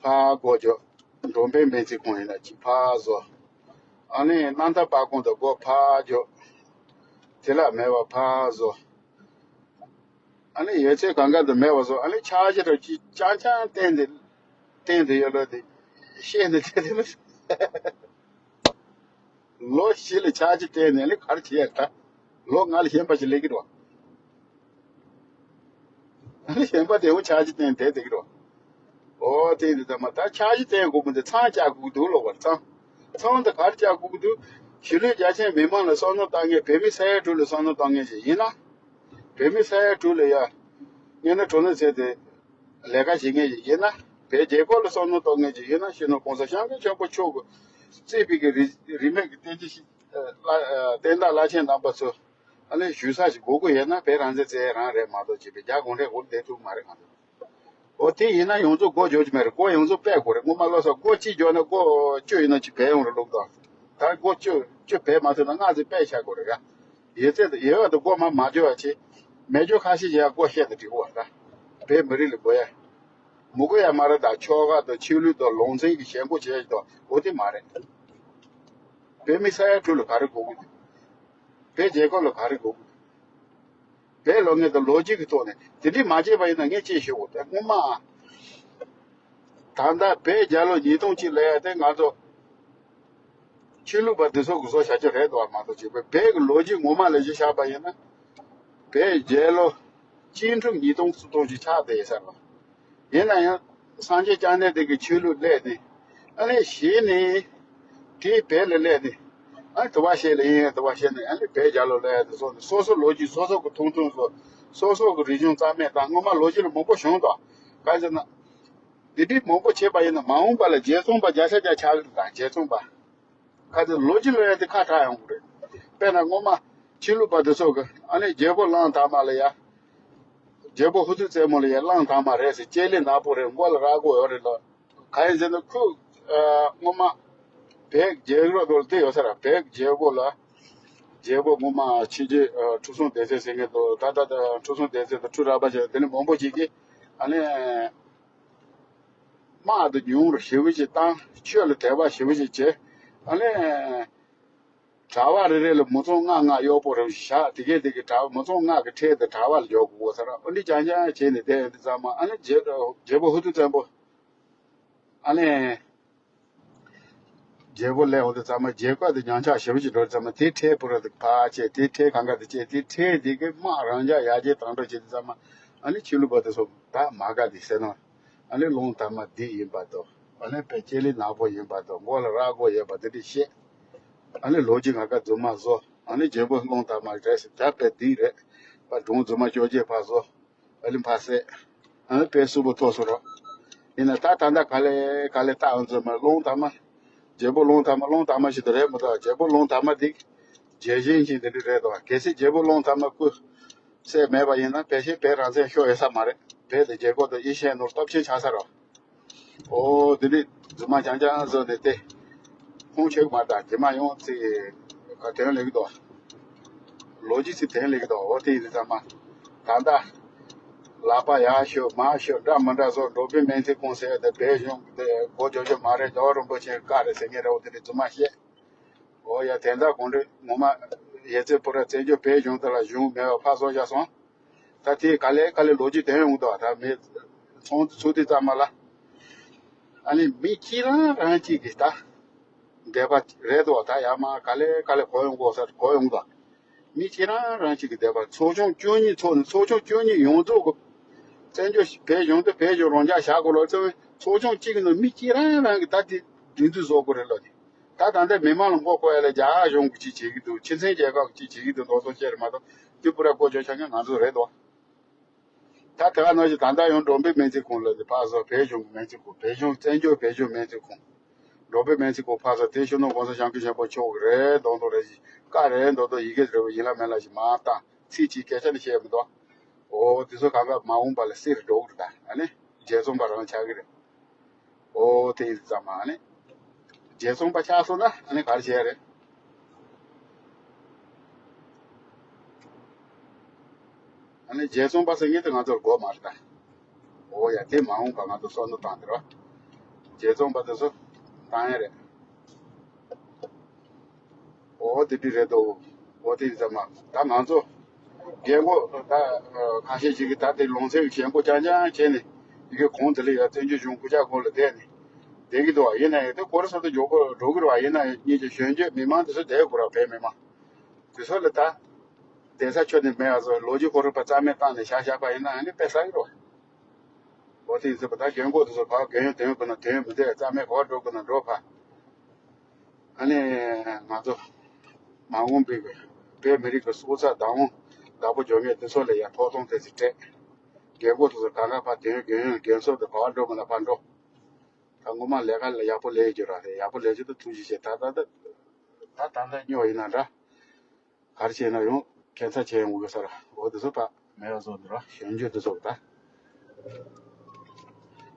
ཕར་སྒོ་རྒྱག་འགྲོ་ཕན་སྨན་རྩིས་ཁང་ཡིན་ན་ཅིག་ཕར་བཟོ། ཨ་ནི་རྣམ་ཐར་པར་ཁུང་དུ་སྒོ་ཕར་རྒྱོབ། དེ་ལ་མེད་པ་ཕར་བཟོ། ཨ་ནི་ཡོད་ཚད་གང་ག་དུ་མེད་པ་བཟོ། ཨ་ནི་འཆར་གཞི་རུ་ཅི་ཅང་ཅང་བསྟན་ཏེ་བསྟན་ཏེ་ཡོད་ལོ་དེ་ཤེས་ནས་དེ་དེ་ལ་ལོ་བཞི་ལ་འཆར་གཞི་བསྟན་ནས་ཨ་ནི་ག་རེ་བྱེད་ཡ་ད། ལོ་ལྔ་ལ་ཞེན་པ་ཞིག་སླེབས་ཀྱི་འགྲོ། ཨ་ནི་ཞེན་པ་དེ་འུ་འཆར་གཞི་བསྟན་དེ་དེ་གི་འགྲོ། ཨོ་དེ་འདི་ད་མ་ད་འཆར་གཞི་བསྟན་དགོས་མི་འདི་ཚང་བཅའ་དགོས་འདུག་ལོ་བར་ཚང་། ཚང་འདི་ག་རེ་བཅའ་དགོས་འདུག་གཞིས་ལུས་རྒྱ་ཆེན་མི་མང་ལ་བསམ་བློ་བཏང་མཁན། བོད་མི་ས་ཡ་དྲུག་ལ་བསམ་བློ་བཏང་མཁན་ཞིག་ཡིན་ན། བོད་མི་ས་ཡ་དྲུག་ལ་ཡ། སྔོན་ན་གྲོ་ནས་ཚེ་དེ་ལས་ཀ་བྱེད་མཁན་ཞིག་ཡིན་ན། བོད་རྒྱལ་ཁབ་ལ་བསམ་བློ་གཏོང་མཁན་ཞིག་ཡིན་ན། སྤྱི་ནོར་༸གོང་ས་༸སྐྱབས་མགོན་ཆེན་པོ་མཆོག་གིས་གཙོས་པའི་གི་རིས་རིས་མེད་ཀྱི་བསྟན་འཛིན་ཞིག་ཨ་བསྟན་བདག་བླ་ཆེན་རྣམ་པ་ཚོ་ཨ་ནི་ཞུ་ས་ཞིག་དགོས་ཀྱི་ཡོད་ན། བོད་རང་བཙན་རྩོད་ཡ་རང་རེད་མ་གཏོགས་བྱས་པའི་རྒྱ་གུང་ཁྲན་འོག་བསྡད་ཐུབ་མ་རེད་ང་ཚོ། འོ་དེ་ཡིན་ན་ཡོངས་རྫོགས་སྒོ་རྒྱག་གི་མེད་རེད། སྒོ་ཡོངས་རྫོགས་ཕྱེ་དགོས་རེད། སྔོན་མ་ལོ་སར་སྒོ་གཅིག་རྒྱག་ན་སྒོ་བཅུ་ཡིན་ན་ཅིག་བལ་ཡོང་རེད་ལུགས་དང་། ད་སྒོ་བཅུ་བཅུ་བལ་མ་ཐུབ་ན་ལྔ་ཙམ་ཕྱེ་བཞག་དགོས་རེད་ཡ། ཡོད་ཚད་དུ་ཡོད་བ་དུ་སྒོ་མ་མ་འཇོག་བ་བྱེད། མེད་འཇོག་ཁ་ཤས་ཡ་སྒོ་བཤད་དུ་འགྲིག་གོ་བ་ད། བོད་མི་རིགས་ལ་དགོས་ཡ། མི་དགོས་ཡ་མ་རེད། ད་ཆོལ་ཁ་དང་ཆོས་ལུགས་དང་ལུང་ཚན་གྱི་ཞེན་ཁོག་བྱེད་ཡ་ཞིག་དང་འོ་དེ་མ་རེད། བོད་མི་ས་ཡ་དྲུག་ལ་ག་རེ་དགོས་ཀྱི་འདུག་བོད་རྒྱལ་ཁབ་ལ་ག་རེ་དགོས་ཀྱི་འདུག་བོད་ལོ་ངེས་དང་ལོ་རྒྱུས་ཀྱི་ཐོག་ནས་དེ་འདྲས་མ་བྱས་པ་ཡིན་ན་ངས་ཅི་ཞུ་དགོས། དེ་སྔོན་མ་ད་ལྟ་བོད་རྒྱལ་ལོ་ཉིས་སྟོང་གཅིག་ལབ་ཡ་དེ་ང་ཚོ་ཆོས་ལུགས་པ་འདི་ཚོ་གི་བཟོ་བྱ་རྒྱུ་རེད་འདུག་བ་མ་གཏོགས་བྱས་པའི་བོད་ཀྱི་ལོ་རྒྱུས་ངོ་མ་ལ་གཞི་བཞག་པ་ཡིན་ན། བོད་རྒྱལ་ལོ་ཆིག་འབྲུམ་ཉིས་སྟོང་སུམ་སྟོང་ཞིག་ཆགས་བསྡད་ཡོད་ས་རེད། ཡིན་ན་ཡང་སངས་རྒྱས་བཅོམ་ལྡན་འདས་ཀྱི་ཆོས་ལུགས་སླེབས་ནས་ཨ་ནི་གཞི་ནས་དེའི་བོད་ལ་སླེབས་ནས་ཨ་ནི་དུ་བ་ཤེས་ལ་ཡིན་དུ་བ་ཤེས་ནས་ཨ་ནི་བོད་རྒྱལ་ལོ་སླེབས་ཏེ་སོང་ནས་སོ་སོ་ལོ་རྒྱུས་སོ་སོ་གི་ཐུང་ཐུང་སོ་སོ་སོ་སོ་གི་རིག་གཞུང་རྩ་མེད་དང་སྔོན་མ་ལོ་རྒྱུས་ལ་མང་པོ་བྱུང་དང་ག་ཟེར་ན། འདི་འདྲའི་མང་པོ་བྱས་པ་ཡིན་ན་མ་འོངས་པ་ལ་རྒྱལ་ཚོང་པ་བརྒྱ་ཆ་བརྒྱ་ཆགས་ཀྱི་འདུག་ད་རྒྱལ་ཚོང་པ། ཁ་ཚོན་ལོ་རྒྱུས་ལོ་ཡ་དེ་ཁ་གྲག་ཡོང་གི་རེད། དཔེར་ན་སྔོན་མ་ཆོས་ལུགས་པ་དེ་ཚོ་གི་ཨ་ནི་རྒྱལ་པོ་གླང་དར་མ་ལ་ཡ། རྒྱལ་པོ་ཧུ་ཏུ་རྩེ་མོ་ལ་ཡ་གླང་དར་མ་རེད་ཟེར། ལྕེ་ལེ་ནག་པོ་རེད། མགོ་ལ་རྭ་མགོ་ཡོད་རེད་ལ། ག་ཡིན་ཟེར་ན་ཁོས་ཨ་སྔོན་མ་བོད་རྒྱལ་རབས་དེ་ཡོད་ས་ར། བོད་རྒྱལ་པོ་ལ་རྒྱལ་པོ་སྔོན་མ་ཆོས་རྗེ་ཨ་ཁྲི་སྲོང་ལྡེ་བཙན་ཟེར་མཁན་དང་ད་ལྟ་ད་ཁྲི་སྲོང་ལྡེ་བཙན་དང་ཁྲི་རལ་པ་ཅན་དེ་ནི་མང་པོ་ཞིག་གིས་ཨ་ནི། དམག་དེ་ཉུང་རུ་ཞེ་པོ་ཅིག་བཏང་། ཆོས་ལ་དད་པ་ཞེ་པོ་ཅིག་བྱས། ཨ་ནི། གྲྭ་པ་རེ་རེ་ལ་མི་ཚང་ལྔ་ལྔ་གཡོག་པོ་རེ་བཞག་དེ་གས་དེ་གས་གྲྭ་པ་མི་ཚང་ལྔ་གི་ཁྲལ་དེ་གྲྭ་པ་ལ་འཇོག་དགོས་ས་ར། ཨ་འདི་རྐྱང་རྐྱང་བྱས་ནས་བསྡད་ཡོད་དུས་ཙམ་མ་ཨ་ནི་རྒྱལ་རྒྱལ་པོ་ཧུ་ཏུ་བཙན་པོ། ཨ་ནི། རྒྱལ་པོ་སླེབས་འོང་དུས་ཙམ་མ་རྒྱལ་ཁབ་དེ་ཉམས་ཆག་ཞེ་པོ་ཅིག་འགྲོ་དུས་ཙམ་མ་དེ་ཁྲལ་པུ་ར་དེ་ཕར་བཅད། དེ་ཁྲལ་གང་ག་དེ་བཅད། དེ་ཁྲལ་དེ་གས་དམག་རང་འཇགས་ཡར་རྒྱས་བཏང་འགྲོ་བྱེད་དུས་ཙམ་མ་ཨ་ནི་ཆོས་ལུགས་པ་དེ་ཚོ་ད་མ་དགའ་དེ་ཟེར་ན། ཨ་ནི་གླང་དར་མ་བདུད་ཡིན་པ་དང་། ཨ་ནི་དཔེ་ལྕེ་ལེ་ནག་པོ་ཡིན་པ་དང་། མགོ་ལ་རྭ་མགོ་ཡོད་པ་དེ་འདྲ་བཤད། ཨ་ནི་ལོ་རྒྱུས་ང་ག་རྫུན་མ་བཟོ། ཨ་ནི་རྒྱལ་པོ་གླང་དར་མ་རེད་ཟེར། ད་དཔེ་བདུད་རེད་པ། སྒྲུང་རྫུན་མ་བཅོ་བརྒྱད་ཕར་བཟོ། ཨ་ལི་ཕ་སེ། ཨ་ནི་དཔེ་སུ་པོ་ཐོག་སུ་རོ། ཡིན་ན་ད་ད་ལྟ་ག་ལེ་ག་ལེ་ལྟ་འོང་ཚོད་མ་གླང་དར་མ། རྒྱལ་པོ་གླང་དར་མ་གླང་དར་མ་ཞིག་ཏུ་རེད་མི་འདུག་རྒྱལ་པོ་གླང་དར་མ་འདི། རྒྱལ་ཞེན་ཞིག་འདི་འདྲ་རེད་དོ། གལ་སྲིད་རྒྱལ་པོ་གླང་དར་མ་སྐུ། སྲས་མེད་པ་ཡིན་ན་ཕལ་ཆེར་བོད་རང་བཙན་ཤོར་ཡོད་ས་མ་རེད། བོད་དེ་རྒྱལ་ཁབ་དང་ཨེ་ཤི་ཡའི་ནང་སྟོབས་ཆེན་ཆགས་ས་རོ། ཨོ་འདི་འདྲའི་རྫུན་མ་རྐྱང་རྐྱང་བཟོས་ནས་ཏེ། ཁུངས་ཆོད་མ་ད་རྗེས་མ་ཡོང་ཚེ་ག་དོན་ལེགས་དོ། ལོ་རྒྱུས་ཚེ་དོན་ལེགས་དོ། ཨོ་དེ་ཡིན་ཙམ་མ། ད་ལྟ། ལག་པ་ཡར་ཞོ་མར་ཞོ་འདྲ་མི་འདྲ་བཟོ། འགྲོ་དཔོན་སྨན་རྩིས་ཁང་ཟེར་ཏེ་བོད་གཞུང་དེ་སྒོ་རྒྱག་རྒྱུ་མ་རེད། རྒྱལ་བ་རིན་པོ་ཆེ་བཀའ་རེད་ཟེར་མཁན་རེད། ཨོ་དེ་འདྲའི་རྫུན་མ་བཤད། ཨོ་ཡ་དེ་འདྲ་གོང་འདྲི་ངོ་མ། ཡེ་ཚེ་པུ་ར་བཙན་བྱོལ་བོད་གཞུང་དེ་ལ་གཞུང་མེད་པ་ཕར་བཟོ་བཞག་སོང་། ད་དེ་ག་ལེ་ག་ལེ་ལོ་རྒྱུས་དོན་ཡོང་འདུག་ད་མི་ཚོང་ཚུགས་དུས་ཙམ་མ་ལ། ཨ་ནི་མི་གཅིག་རང་རང་གཅིག་གིས་ད་འདོད་པ་རེད་དོ། ད་ཡར་མར་ག་ལེ་ག་ལེ་གོ་ཡོང་གོ་ས་གོ་ཡོང་འདུག་མི་གཅིག་རང་རང་གཅིག་གིས་འདོད་པ། ཚོགས་ཆུང་བཅུ་གཉིས་ཚོགས་ནས་ཚོགས་ཆུང་བཅུ་གཉིས་ཡོངས་རྫོགས་ཀྱི་བཙན་བྱོལ་བོད་གཞུང་དེ་བོད་གཞུང་རང་འཇགས་བཞག་དགོས་ལོ་ཚོགས་ཆུང་གཅིག་གི་ནང་མི་གཅིག་རང་རང་གིས་ད་དེ་སྒྲིག་འཛུགས་བཟོ་དགོས་རེད་ལོ་དེ། ད་ད་ལྟ་མི་མང་ལ་མགོ་སྐོར་ཡ་ལ་རྒྱ་གཞུང་གིས་ཅིག་བྱེད་ཀྱི་འདུག་ཕྱི་ཚན་རྒྱལ་ཁབ་ཀྱིས་ཅིག་བྱེད་ཀྱི་འདུག་མདོག་མདོག་བཤད་རེད་མ་གཏོགས་ཏི་པུ་ར་སྒོ་རྒྱག་ཆ་མཁན་ང་ཚོ་རེད་དོ། ད་དེ་ག་ནང་བཞིན་ད་ལྟ་ཡང་འགྲོ་དཔོན་སྨན་རྩིས་ཁང་ལ་དེ་ཕར་ཚུར་བོད་གཞུང་གི་སྨན་རྩིས་ཁང་བོད་གཞུང་བཙན་བྱོལ་བོད་གཞུང་སྨན་རྩིས་ཁང་། འགྲོ་དཔོན་སྨན་རྩིས་ཁང་ཕར་ཚུར་དེ་ཕྱི་ནང་༸གོང་ས་༸སྐྱབས་མགོན་ཆེན་པོ་མཆོག་གི་རེད་མདོག་མདོག་རེད་ཞིག་བཀའ་རེད་མདོག་མདོག་ཡི་གེ་རེད་པ་ཡིན་ལ་མིན་ལ་ཞིག་མར་བཏང་ཚིག་གཅིག་སྐད་ཆ་ནི་བཤད་མི་འདུག་ཨོ་དེ་ཚོ་གང་ག་མ་འོངས་པ་ལ་གསེར་འགྲོ་གི་རེད། ད་ཨ་ནི་རྒྱལ་ཚོང་པ་རང་ཆགས་ཀྱི་རེད། ཨོ་དེ་ཡིན་ཙམ་མ་ནི། རྒྱལ་ཚོང་པ་ཆགས་སོང་ན་ཨ་ནི་ག་རེ་བྱེད་ཡ་རེད། ཨ་ནི་རྒྱལ་ཚོང་པ་ཟེར་མཁན་དེ་ང་ཚོར་དགོས་མ་རེད་ད། ཨོ་ཡ་དེ་མ་འོངས་པ་ང་ཚོ་བསམ་བློ་བཏང་དེ་རེད་བ། རྒྱལ་ཚོང་པ་དེ་ཚོ་བཏང་ཡ་རེད། འོ་དེ་འདྲ་རེད་དོ། འོ་དེ་ཙམ་མ་ད་ང་ཚོ་རྒན་གོག་ད་ཁ་ཤས་ཤིག་གིས་ད་དེ་ལུང་ཚན་གྱི་ཞེན་ཁོག་རྐྱང་རྐྱང་བྱས་ནས་ཡི་གེ་གོང་དེ་ལ་ཡ་བཙན་བྱོལ་གཞུང་སྐུ་ཕྱག་སྐོར་ལ་བསྡད་ནས་བསྡད་ཀྱི་འདུག་བ། ཡིན་ན་ཡང་དེ་གོ་རེ་ས་དུ་མགྱོགས་པོ་འགྲོ་གི་རེད་བ། ཡིན་ན་ཡང་ཉིད་ཀྱི་གཞོན་སྐྱེས་མི་མང་དེ་ཚོ་བསྡད་དགོས་ར། བོད་མི་མང་དེ་ཚོ་ལ་ད་བསྡད་ས་ཁྱོན་ནས་མེད་བ། ཚོ་ལོ་རྒྱུས་ཁོ་རང་པ་རྩ་མེད་བཏང་ནས་བཞག་བཞག་པ་ཡིན་ན་ཨ་ནི་དཔེ་བསགས་ཀྱི་རེད་བ། འོ་དེ་ཡིན་ཚེ་པ་ད་རྒན་གོག་དེ་ཚོ་ཕར་རྒན་ཡོལ་དོན་དགོས་ན་དོན་མི་འདོད། རྩ་མེད་ག་པར་འགྲོ་དགོས་ན་འགྲོ་ཕ། ཨ་ནི་ང་ཚོ་མ་འོངས་པའི་བོད་མི་རིགས་ཀྱི་སྲོག་རྩ་བདག་དབང་བདག་པོ་འཇོག་མཁན་དེ་ཚོ་ལ་ཡ་ཐོབ་ཐང་དེ་ཚོ་སྤྲད། རྒན་གོག་དེ་ཚོ་གང་ག་ཕར་དོན་རྒན་ཡོལ་རྒན་གསོ་དེ་ག་པར་འགྲོ་དགོས་ན་ཕར་འགྲོ། ད་ངོ་མ་ལས་ཀ་ལ་ཡག་པོ་ལས་རྒྱུ་ར་རེད། ཡག་པོ་ལས་རྒྱུ་དེ་ཐུགས་རྗེ་ཆེ། ད་ད་ད་ད་ད་ད་སྨྱོ་ཡིན་ན་འདྲ། ག་རེ་བྱས་ན་ཡང་ཁྱད་མཚར་ཆེ་ཡོང་གི་ས་ར། འོ་དེ་ཚོ་ཕ་མེད་པ་བཟོ་འདི་ར་གཞོན་སྐྱེས་དེ་ཚོ་ད་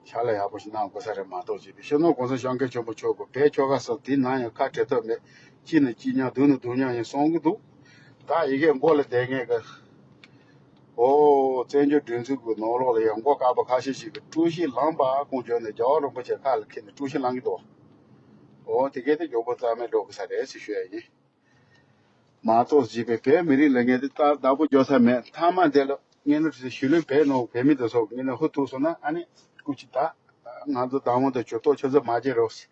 ཤ་ལ་ཡག་པོ་ཞིག་གནང་དགོས་ས་རེད་མ་གཏོགས་བྱས་པའི་སྤྱི་ནོར་གོང་ས་སྐྱབས་མགོན་ཆེན་པོ་མཆོག་གི་བོད་ཆོལ་ཁ་གསུམ་དེའི་ནང་ཡང་ཁ་བྲལ་ཐབས་མེད། གཅིག་ནི་གཅིག་མཉམ་སྡུག་ནི་སྡུག་མཉམ་ཡིན་གསུང་གི་འདུག་ད་ཡི་གེ་མགོ་ལ་བསྡད་མཁན་གི་ཨོ་བཙན་བྱོལ་སྒྲིག་འཛུགས་ཀྱི་ནང་ལོགས་ལ་ཡང་མགོ་དཀར་པོ་ཁ་ཤས་ཤིག་གིས་ཀྲུའུ་ཞི་ལངས་པ་ཀོང་བྱོན་ནས་རྒྱལ་བ་རིན་པོ་ཆེ་ཁ་ལ་འཁྱེར་ནས་ཀྲུའུ་ཞི་ལངས་ཀྱི་འདུག་ཨོ་དེ་གས་དེ་མགྱོགས་པོ་རྩ་མེད་འགྲོ་གི་ས་རེད་ཟེར་ཞུ་ཡ་ཡིན། མ་གཏོགས་བྱས་པའི་བོད་མི་རིགས་ལ་ངས་དེ་ལྟར་བདག་པོ་རྒྱག་ས་མེད། མཐའ་མ་དེ་ལ་ངས་ནི་གཞིས་ལུས་བོད་ནང་བོད་མི་དེ་ཚོ་ངས་ནི་ཧུར་ཐུག་སོང་ན་ཨ་ནི་སྐུ་མཁྱེན་ད་ང་ཚོ་བདག་དབང་དང་ཇུས་གཏོགས་ཆུ་ཚོད་མ་བརྗེད་རོགས།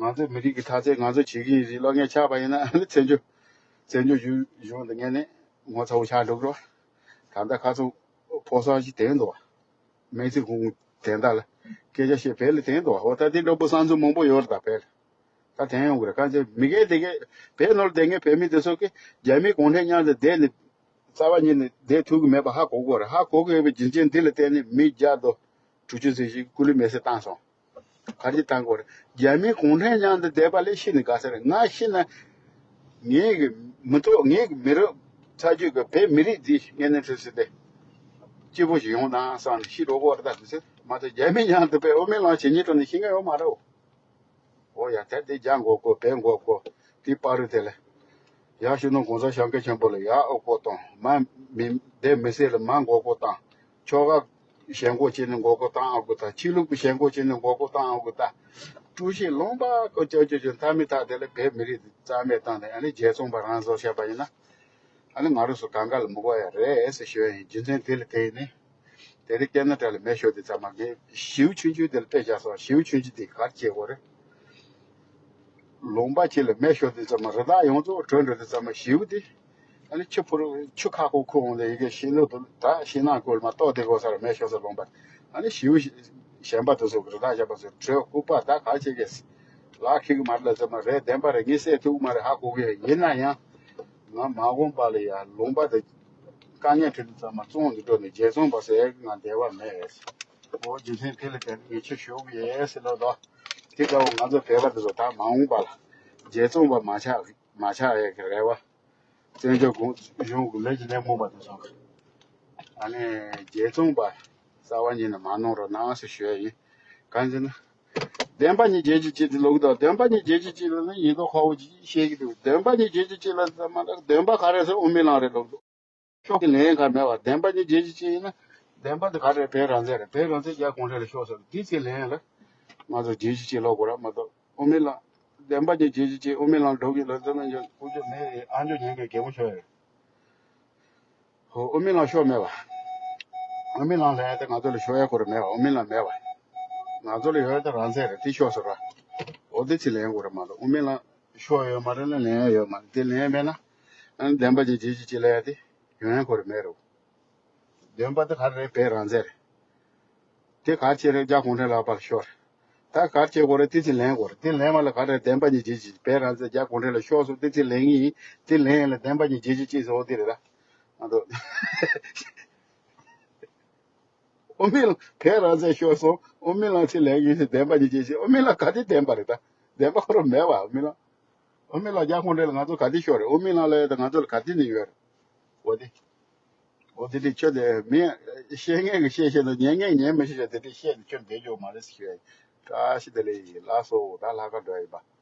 ང་ཚོ་མི་རིགས་ཀྱི་མཐའ་ཚད་ང་ཚོ་བྱེད་ཀྱི་ཡིན་ཟེར་བློ་ངན་ཆགས་པ་ཡིན་ན་ཨ་ནི་བཙན་བྱོལ་བཙན་བྱོལ་གཞུང་གཞུང་དེ་ངས་ནི་ངོ་ཚ་བོ་ཆགས་འགྲོ་གི་རོགས། ད་ལྟ་ཁ་སང་ཕོ་གསར་ཞིག་དེ་འདུག་བ། སྨན་རྩིས་ཁང་དེ་འདྲ་ལ་སྐད་ཆ་བཤད་བལ་ལ་དེ་འདུག་བ། འོ་ད་དེ་འདྲ་པོ་བསམ་ཚུལ་མང་པོ་ཡོད་རེད། ད་བལ་ད་དེ་ཡོང་གི་རེད། གང་ཅི་མི་སྒེར་དེ་གས་བལ་ནོར་དེ་ངས་བོད་མི་དེ་ཚོ་གི་རྒྱ་མི་གུང་ཁྲན་མཉམ་དུ་བསྡད་ནས་རྩ་བ་ཉིད་ནས་བསྡད་ཐུབ་ཀྱི་མེད་པ་ཧ་གོ་གི་རེད། ཧ་གོ་གི་ཡོད་པའི་རྒྱུ་མཚན་འདི་ལ་བརྟེན་ནས་མི་བརྒྱ་དང་དྲུག་ཅུ་ཙམ་ཞིག་སྐུ་ལུས་མེར་སྲེག་བཏང་སོང་། ག་རེ་བཏང་དགོས་རེད། རྒྱ་མི་གུང་ཁྲན་མཉམ་དུ་བསྡད་པ་ལས་ཤི་ནས་དགའ་ས་རེད། ང་ཤི་ན་ངེད་ཀྱི་མི་ཐོག་ངེད་ཀྱི་མི་རབས་ཚ་རྒྱུད་ཀྱི་བོད་མི་རིགས་འདི་ངེས་ནས་འཁྲུལ་སྲིད་དེ་སྐྱིད་པོ་ཞིག་ཡོང་དང་བསམ་ནས་ཤི་འགྲོ་གི་རེད། ད་དུས་ཚོད་མ་གཏོགས་རྒྱ་མི་མཉམ་དུ་བསྡད་ཨོ་མི་ལང་བྱེད་ཉེས་དྲུང་ནས་ཤི་མཁན་ཡོད་མ་རེད། འོ་ཡ་དེ་དེ་རྒྱ་མགོ་སྐོར་བལ་མགོ་སྐོར་དེ་པ་རུ་དེ་ལས། ཡར་ཞུ་ནོ་གོང་ས་སྐྱབས་མགོན་ཆེན་པོ་ལ་ཡར་ཨོ་སྐོར་བཏང་། མར་མི་སྡེ་མི་སེར་ལ་མར་མགོ་སྐོར་བཏང་། ཆོལ་ཁ་ཞེན་ཁོག་བྱས་ནས་མགོ་སྐོར་བཏང་ཨ་ཁུ་ད། ཆོས་ལུགས་ཀྱི་ཞེན་ཁོག་བྱས་ནས་མགོ་སྐོར་བཏང་ཨ་ཁུ་ད། ཀྲུའུ་ཞི་ལུང་པ་ཀོ་ཅོ་ཅོ་ཅོ་མཐའ་མི་ཐག་དེ་ལ་བོད་མི་རིགས་རྩ་མེད་བཏང་ནས་ཨ་ནི་རྒྱལ་བཙོང་པ་རང་བཟོ་བྱས་པ་ཡིན་ན། ཨ་ནི་ང་རང་ཚོ་གང་ག་ལ་མི་དགོས་ཡ་རེད་ཟེར་ཞུ་ཡ་ཡིན། རྒྱུ་མཚན་དེ་ལ་བརྟེན་ནས། དེ་རིང་ཀེ་ན་ཌ་ལ་མེ་ཤོར་དུས་ཙམ་པ་ངས་ཞེའུ་ཆུང་ཆུང་དེ་ལ་དཔེ་བཞག་སོང་། ཞེའུ་ཆུང་ཆུང་དེ་ག་རེ་བྱེད་དགོས་རེད། ལུང་པ་ཁྱེད་ལ་མེ་ཤོར་དུས་ཙམ་པ་རི་དྭགས་ཡོངས་རྫོགས་བྲོས་འགྲོ་དུས་ཙམ་པ་ཞེའུ་དེ་ཨ་ནི་ཆུ་ཕུར་ཆུ་ཁ་ཁོ་ཁུ་འོང་དེ་ཡི་གེ་ཤིང་ལོ་དུ་ད་ཤིང་ནགས་ཁུལ་མ་གཏོགས་དེ་གོ་ས་ལ་མེ་ཤོར་ས་ལུང་པ་ཨ་ནི་ཞེའུ་གཞན་པ་དེ་ཚོ་རི་དྭགས་གཞན་པ་ཚོ་བྲོས་ལྐུགས་པ་ད་ག་བྱེད་གེ་ལག་ཁེག་མ་རེད་ལ་ཙམ་པ་རེད། བདེན་པ་རེད། ངས་བསད་ཐུབ་མ་རེད། ཧ་གོ་གི་ཡིན་ན་ཡང་། ང་མ་འོངས་པ་ལ་ཡང་ལུང་པ་དེ་དཀའ་ངལ་འཕྲད་དུས་ཙམ་པ་བཙོང་དུ་འགྲོ་ནས་རྒྱལ་བཙོང་པ་ཟེར་ང་བདེ་བ་མེད། འོ་རྒྱུ་མཚན་དེ་ལ་བརྟེན་ནས་ངས་ཆུ་ཞོག་གི་ཡས་ཟེར་ལོ་ལོ། དེ་ལྟ་བུ་ང་ཚོ་བོད་པ་དེ་ཚོ་ད་མ་འོངས་པ་ལ་རྒྱལ་བཙོང་པ་མ་ཆགས་མ་ཆགས་ཡས་ཀྱི་རེ་བ། བཙན་བྱོལ་གཞུང་གི་ལས་ཀྱི་ལས་མུ་པ་དེ་ཚོ་ཨ་ནི་རྒྱལ་བཙོང་པ་རྩ་བ་ཉིད་ནས་མ་གནང་རོགས་གནང་ཟེར་ཞུ་ཡས་ཡིན། གང་ཟེར་ན། བདེན་པ་ཉིད་རྒྱལ་གྱི་སྤྱི་དེ་ལུགས་དང་། བདེན་པ་ཉིད་རྒྱལ་གྱི་སྤྱི་ལ་ནི་ཡིན་མདོག་ཁ་བོ་ཅིག་བཤད་ཀྱི་འདུག་བདེན་པ་ཉིད་རྒྱལ་གྱི་སྤྱི་ལ་ཟེར་མ་ལ་བདེན་པ་ག་རེ་ཟེར་དབུ་མའི་ལམ་རེད་ལུགས་འདུག་ཤོག་གི་ལན་ག་མེད་པ། བདེན་པ་ཉིད་རྒྱལ་གྱི་སྤྱི་ཡིན་ན་བདེན་པ་དེ་ག་རེ་བོད་རང་བཙན་རེད། བོད་རང་བཙན་རྒྱ་གུང་ཁྲན་ལ་ཤོག་ཟེར་འདི་ཚེ་ལན་ལ་ང་ཚོ་རྒྱལ་གྱི་སྤྱི་ལོག་དགོས་ར་མ་གཏོགས་དབུ་མའི་ལམ་བདེན་པ་ཉིད་རྒྱལ་གྱི་སྤྱི་དབུ་མའི་ལམ་འགྲོ་གི་ལ་ཟེར་ན་ཡང་ཁུ་ཆོ་མེད་རེད། ཨ་འཇོ་ཉན་གི་རྒན་མོ་ཤོག་རེད། ཧོ་དབུ་མའི་ལམ་ཤོར་མེད་པ། དབུ་མའི་ལམ་ལ་ཡ་དེ་ང་ཚོ་ལ་ཤོར་ཡ་ཁོ་ར་མེད་པ། དབུ་མའི་ལམ་མེད་པ། ང་ཚོ་ལ་ཡོད་ཡ་དེ་རང་བཙན་རེད། དེ་ཤོར་སོང་ར། འོ་དེ་ཚེ་ལེན་དགོས་རེད་མ་གཏོགས་དབུ་མའི་ལམ་ཤོར་ཡོད་མ་རེད་ལ་ལེན་ཡ་ཡོད་མ་རེད། དེ་ལེན་མེད་ན་ཨ་ནི་བདེན་པ་ཅན་རྒྱལ་གཅེས་ཅིག་ལ་ཡ་དེ་ཡོང་ཡ་ཁོ་ར་མེད་རེད། བདེན་པ་དེ་ག་རེ་རེད། བོད་རང་བཙན་རེད། དེ་ག་ཅི་རེད། རྒྱ་གུང་ཁྲན་ལག་པར་ཤོར། ད་ག་ཅི་དགོས་རེད། དེ་ཚེ་ལེན་དགོས་རེད། དེ་ལེན་མ་ལ་ག་རེ་བདེན་པ་ཉིད་རྒྱལ་གཅེས། བོད་རང་བཙན་རྒྱ་གུང་ཁྲན་ལ་ཤོར་སོང་། དེ་ཚེ་ལེན་ངེས་ཡིན། དེ་ལེན་ཡིན་ལ་བདེན་པ་ཉིད་རྒྱལ་གཅེས་ཅེས་ཟེར་བ་དེ་རེད་ད། ང་ཚོ་དབུ་མའི་ལམ་བོད་རང་བཙན་ཤོར་སོང་། དབུ་མའི་ལམ་ཚེ་ལེན་ངེས་ཡིན། བདེན་པ་ཉིད་རྒྱལ་གཅེས། དབུ་མའི་ལམ་ག་དེ་བདེན་པ་རེད་ད། བདེན་པ་ཁོ་རང་མེད་པ། དབུ་མའི་ལམ་དབུ་མའི་ལམ་རྒྱ་གུང་ཁྲན་ལ་ང་ཚོ་ག་དེ་ཤོར་རེད། དབུ་མའི་ལམ་ལ་ཡོད་ད་ང་ཚོ་ལ་ག་དེ་ནས་ཡོད་རེད། འོ་དེ། འོ་དེ་དེ་ཁྱོད་དེ་མི་བཤད་མཁན་གྱི་བཤད་བཤད་དང་ཉན་མཁན་ཉན་མི་ཤེས་བཤད་དེ་དེ་བཤད་དེ་ཁྱོད་བསྡད་རྒྱུ་མ་རེད་ཟེར་ཞུ་ཡ་ཡིན། བཀྲ་ཤིས་བདེ་ལེགས་ཡིན། ལགས་སོ། ད་ལྷག་དཀར་འགྲོ་ཡ་ཡིན་པ།